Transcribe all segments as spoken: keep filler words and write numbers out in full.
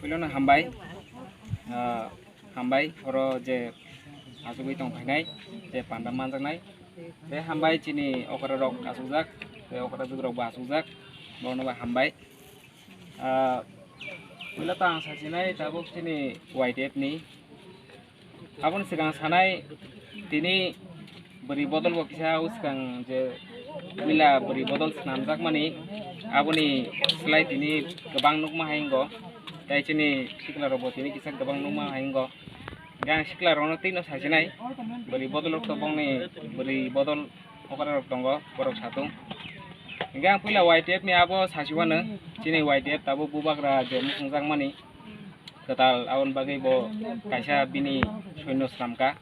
Puilano hambai, ah, hambai, oro je achugwi tong phainai, je panda manjaknai, tei hambai chini okra rok achukjak, tei okra jwk rok bo achukjak, bono bai hambai. Ah, puila ta ang sasinai tabuk chini Y T F ni. Aboni swkang sanai tini bwrwi bodol bo kisa o swkang je puila bwrwi bodol swnamjakmani aboni slai tini kwbang nukma hai wngo. Tei chini sikla rok bo tini kisa kwbang nukma hai wngo. Hingke ang sikla rokno twi no sasinai bwrwi bodol rok to bongni bwrwi bodol okra rok tongo borok satung. Hingke ang puila Y T F ni abo sasiwano chini Y T F tabuk bubagra je muchungjakmani kwtal, aboni bagwi bo kaisa bini soino swnamkha.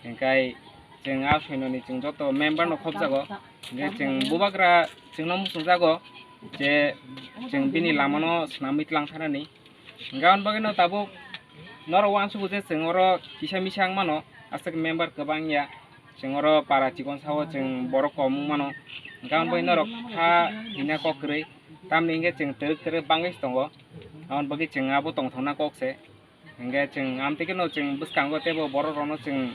Hingkai chwng a soinoni chwng joto member no khopjago, hingke chwng bubagra chwngno muchungjago je chwng bini lamano swnamwi twlang thanani. Hingke aboni bagwino tabuk norok uansukgo je chwng oro kisa misa wng mano, aswk member kwbang ya. Chwng oro para chikon sao chwng borok kom wng mano. Hingke aboni bagwi norok kha hina kok kwrwi. Tamni hingke chwng twrwk twrwk bangwi se tongo. Aboni bagwi chwng abo tongthokna kok se. Hingke chwng amtwi kheno chwng bwskango teibo borok rokno chwng,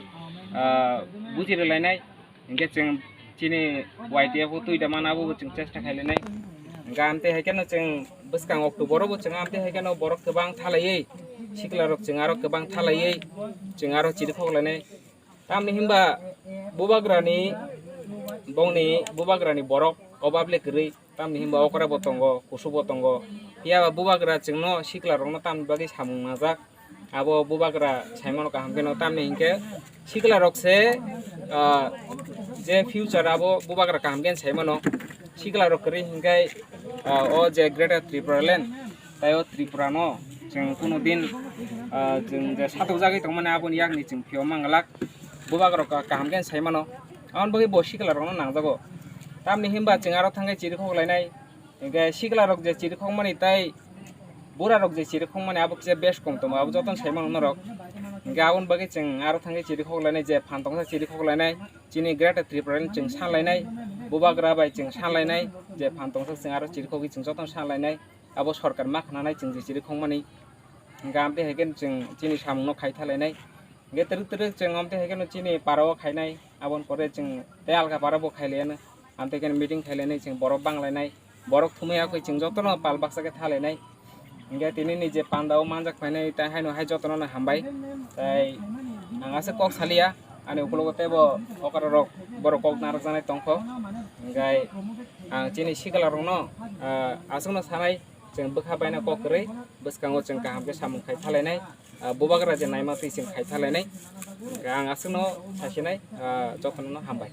ah, buji rwlainai. Hingke chwng chini Y T F o twi da mana abo bo chwng chesta khailainai. Hingke amtwi hai kheno chwng bwskang October o bo chwng amtwi hai kheno borok kwbang thalaiwi sikla rok chwng aro kwbang thalaiwi chwng aro chirikhok lainai. Tamni hinba bubagrani, bongni bubagrani borok obab le kwrwi, tamni hinba okra bo tongo, kusu bo tongo. Phiya ba bubagra chwngno sikla rokno tamni bagwi samung najak. Abo bubagra saimano kaham kheno, tamni hinkhe sikla rok se, ah, je future abo bubagra kaham khe saimano. Sikla rok kwrwi hinkhe, ah, o je Greater Tripura Land, tei o Tripura no chwng kuno din, ah, chwng je satok jagwi tongmani aboni yakni chwng phiyok manglak. Bubagra rok kaham khe saimano. Aboni bagwi bo sikla rokno nangjago. Tamni hinba chwng aro thangwi chirikhok lainai. Hinkhe sikla rok je chirikhok mani tei bura rok je chirikhok mani abo kisa bes kom tongo, abo jotono saimano norok. Hinkhe aboni bagwi chwng aro thangwi chirikhok lainai, je phan tongsa chirikhok lainai, chini Greater Tripura ni chwng san lainai, bubagra bai chwng san lainai, je phan tongsa chwng aro chirikhogwi chwng jotono san lainai, abo sorkar ma khnanai chwng je chirikhok mani. Hinkhe amtwi hai khe chwng chini samungno khai thalainai. Hinkhe twrwk twrwk chwng amtwi hai kheno chini para o khainai, aboni pore chwng tei alka para bo khailaiyano. Amtwi kheno meeting khailainai chwng borok banglainai. Borok thumwi yakwi chwng jotono pal baksa khe thalainai. Hinkhe tini ni je panda o manjak phainai tai haino hai jotono no hambai. Tai ang aswk kok saliya, ani ukologo teibo okra rok borok kok narwkjaknai tongkho. Hinkhe ang chini sikla rokno, ah, aswkno sanai. Chwng bwkha baina kok kwrwi, bwskango chwng kaham khe samung khai thalainai, ah, bubagra je naima twi chwng khai thalainai. Ang aswkno sasinai, ah, jotono no hambai.